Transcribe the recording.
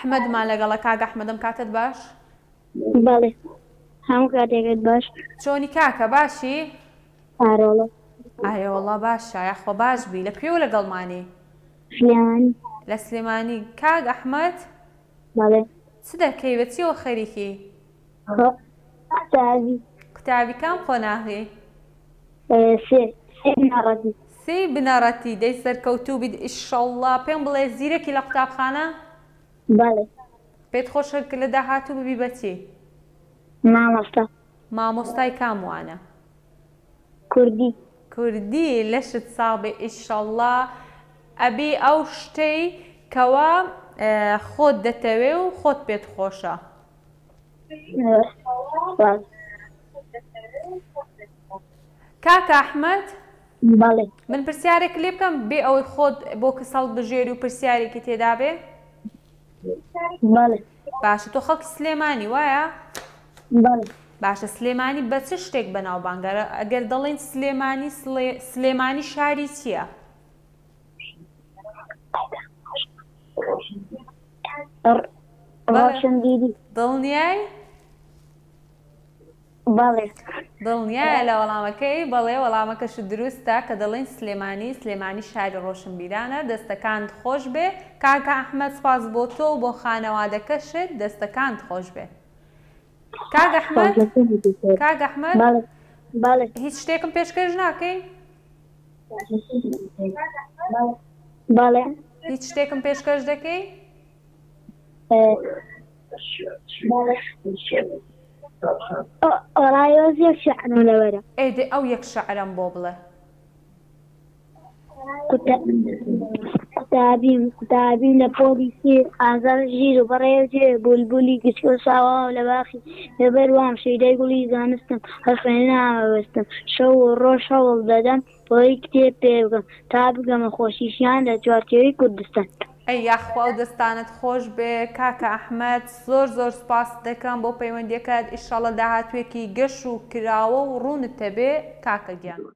ئەحمەدمان لەگەڵە کاک ئەحمەد ئەم کاتەت باش؟ بەڵێ هەموو کاتێکت باش. چۆنی کاکە باشی؟ ئارەوەڵا. ئارەوەڵا باشە یاخوا باش بی لە کوێوە لەگەڵمانی؟ سلێمانی. لە سلێمانی کاک ئەحمەد؟ بەڵێ. چ دەکەی بە چیەوە خەریکی؟ قوتابی. قوتابی کام قۆناغی؟ سێ سێی بنەڕەتی. سێی بنەڕەتی دەی سەرکەوتوو بیت ئیشەڵڵا پێم بڵێ زیرەکی لە قوتابخانە؟ بەڵێ. پێت خۆشە لە داهاتوو ببی بە چی؟ مامۆستا. مامۆستای کام وانە؟ کوردی. کوردی لەشت ساغ بێ ئیشەڵڵا ئەبی ئەو شتەی کەوا خۆت دەتەوێ و خۆت پێت خۆشە. کاکە ئەحمەد بەڵێ. من پرسیارێک لێ بکەم بێ ئەوەی خۆت بۆ کەس هەڵبژێری و پرسیارێکی تێدا بێ؟ بەڵێ. باشە تۆ خەڵکی سلێمانی وایە؟ بەڵێ. باشە سلێمانی بە چ شتێک بەناوبانگە؟ ئەگەر دەڵێین سلێمانی سلێمانی شاری چییە؟ ڕۆشنبیری. دڵنیای؟ بەڵێ. دڵنیایە لە وەڵامەکەی؟ بەڵێ وەڵامەکەشت دروستە کە دەڵێین سلێمانی سلێمانی شاری ڕۆشنبیرانە دەستەکانت خۆش بێ کاکە ئەحمەد سوپاس بۆ تۆ و بۆ خانەوادەکەشت دەستەکانت خۆش بێ کاک ئەحمەد کاک ئەحمەد بەڵێ بەڵێ. هیچ شتێکم پێشکەش ناکەی؟ بەڵێ. هیچ شتێکم پێشکەش دەکەی؟ وەڵای بەس یەک شعرم لەبەرە. ئێ دەی ئەو یەک شعرەم بۆ بڵێ. قوتابیم قوتابیم لە پۆلی سێ ئازاد ژیر و بەڕێ جێ بولبولی گچکە ساواو لە باخی لەبەر وام شەیدای گوڵی زانستم هەر خوێندن مەبەستم شەو و ڕۆژ هەوڵ دەدەم بۆی کتێب پێ بگەم تا بگەمە خۆشی ژیان لە چوارچێوەی کوردستان. ئەی یاخوا ئەو دەستانەت خۆش بێ کاکە ئەحمەد زۆر زۆر سوپاست دەکەم بۆ پەیوەندیەکەت ئیشەڵا داهاتوێکی گەش و کراوە و ڕوونت هەبێ کاکە گیان.